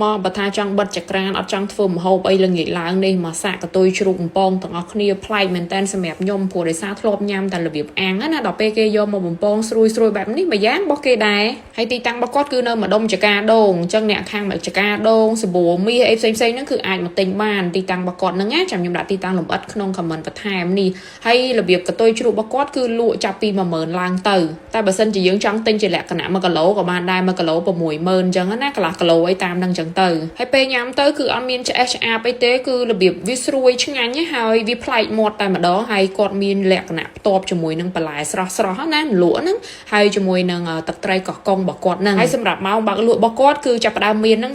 មកបើថាចង់បិទចក្រានអត់ចង់ធ្វើម្ហូបអីល្ងាចឡើងនេះមកសាកកតុយជ្រូកបំពងទាំងអស់គ្នាប្លែកមែនតើសម្រាប់ខ្ញុំព្រោះដោយសារធ្លាប់ញ៉ាំតែរបៀបអាំងណាដល់ពេលគេយកមកបំពងស្រួយស្រួយបែបនេះមួយយ៉ាងរបស់គេដែរហើយទីតាំងរបស់គាត់គឺនៅម្ដុំចកាដូងអញ្ចឹងអ្នកខាងចកាដូងសបួរមាសអីផ្សេងផ្សេងហ្នឹងគឺអាចមកទិញបានទីតាំងរបស់គាត់ហ្នឹងណាចាំខ្ញុំដាក់ទីតាំងលម្អិតក្នុង comment បន្ថែមនេះហើយរបៀបកតុយជ្រូករបស់គាត់គឺលក់ចាប់ពី10000ឡើងទៅតែបើសិនជាយើងចង់ទិញជាលក្ខណៈ1គីឡូក៏បានដែរ1គីឡូ60000អញ្ចឹងណាកន្លះគីឡូអីតាមហ្នឹងអញ្ចឹងទៅហើយពេលញ៉ាំទៅគឺអត់មានឆ្អេះឆ្អាបអីទេគឺរបៀបវាស្រួយឆ្ងាញ់ណាហើយវាប្លែកមាត់តែម្ដងហើយគាត់មានលក្ខណៈផ្ទាប់ជាមួយនឹងបន្លែស្រស់ស្រស់ណាលក់ហ្នឹងហើយជាមួយនឹងទឹកត្រីកោះកុងរបស់គាត់ហ្នឹងហើយសម្រាប់ម៉ោងបើកលក់របស់គាត់គឺចាប់ផ្ដើមមានហ្នឹង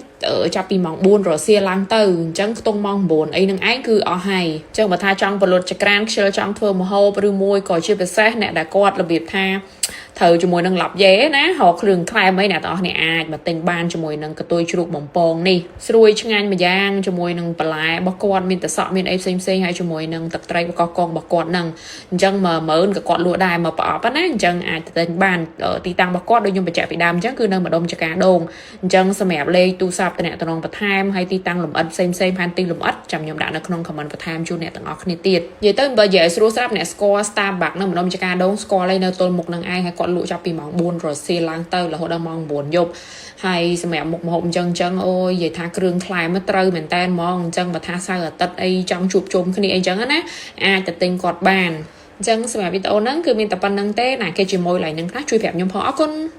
ចាប់ពីម៉ោង4រសៀលឡើងទៅអញ្ចឹងខ្ទង់ម៉ោង9អីហ្នឹងឯងគឺអស់ហើយអញ្ចឹងបើថាចង់ប្រលត់ចក្រានខ្ជិលចង់ធ្វើម្ហូបឬមួយក៏ជាពិសេសអ្នកដែលគាត់របៀបថាត្រូវជាមួយនឹងឡាប់យេណារកគ្រឿងក្លែមអីអ្នកទាំងអស់គ្នាអាចមកទិញបានជាមួយនឹងកតុយជ្រូកបំពងនេះស្រួយឆ្ងាញ់ម្យ៉ាងជាមួយនឹងបន្លែរបស់គាត់មានតសក់មានអីផ្សេងផ្សេងហើយជាមួយនឹងទឹកត្រីបកកងរបស់គាត់ហ្នឹងអញ្ចឹង10000ក៏គាត់លក់ដែរមកប្រអប់ណាអញ្ចឹងអាចទៅទិញបានទីតាំងរបស់គាត់ដូចខ្ញុំបញ្ជាក់ពីដើមអញ្ចឹងគឺនៅម្ដុំចកាដូងអញ្ចឹងសម្រាប់លេខទូរស័ព្ទតំណតំណងបន្ថែមហើយទីតាំងលម្អិតផ្សេងផ្សេងផែនទីលម្អិតចាំខ្ញុំដាក់នៅក្នុង comment បន្ថែមជូនអ្នកទាំងអស់គ្នាទៀតនិយាយទៅបើនិយាយឲ្យស្រួលស្រាប់អ្នកស្គាល់ Starbucks នៅម្ដុំចកាដូងស្គាល់ឯនៅទល់មុខនឹងឯងហើយគាត់លក់ចាប់ពីម៉ោង4រសៀលឡើងទៅរហូតដល់ម៉ោង9យប់ហើយសម្រាប់មុខម្ហូបអញ្ចឹងអញ្ចឹងអូយនិយាយថាគ្រឿងក្លែមត្រូវមែនតែនហ្មងអញ្ចឹងបើថាសៅរ៍អាទិត្យអីចង់ជួបជុំគ្នាអីចឹងណាអាចទៅទិញគាត់បានអញ្ចឹងសម្រាប់វីដេអូហ្នឹងគឺមានតែប៉ុណ្្នឹងទេណាគេជាមួយឡៃហ្នឹងខ្លះជួយប្រាប់ខ្ញុំផងអរគុណ។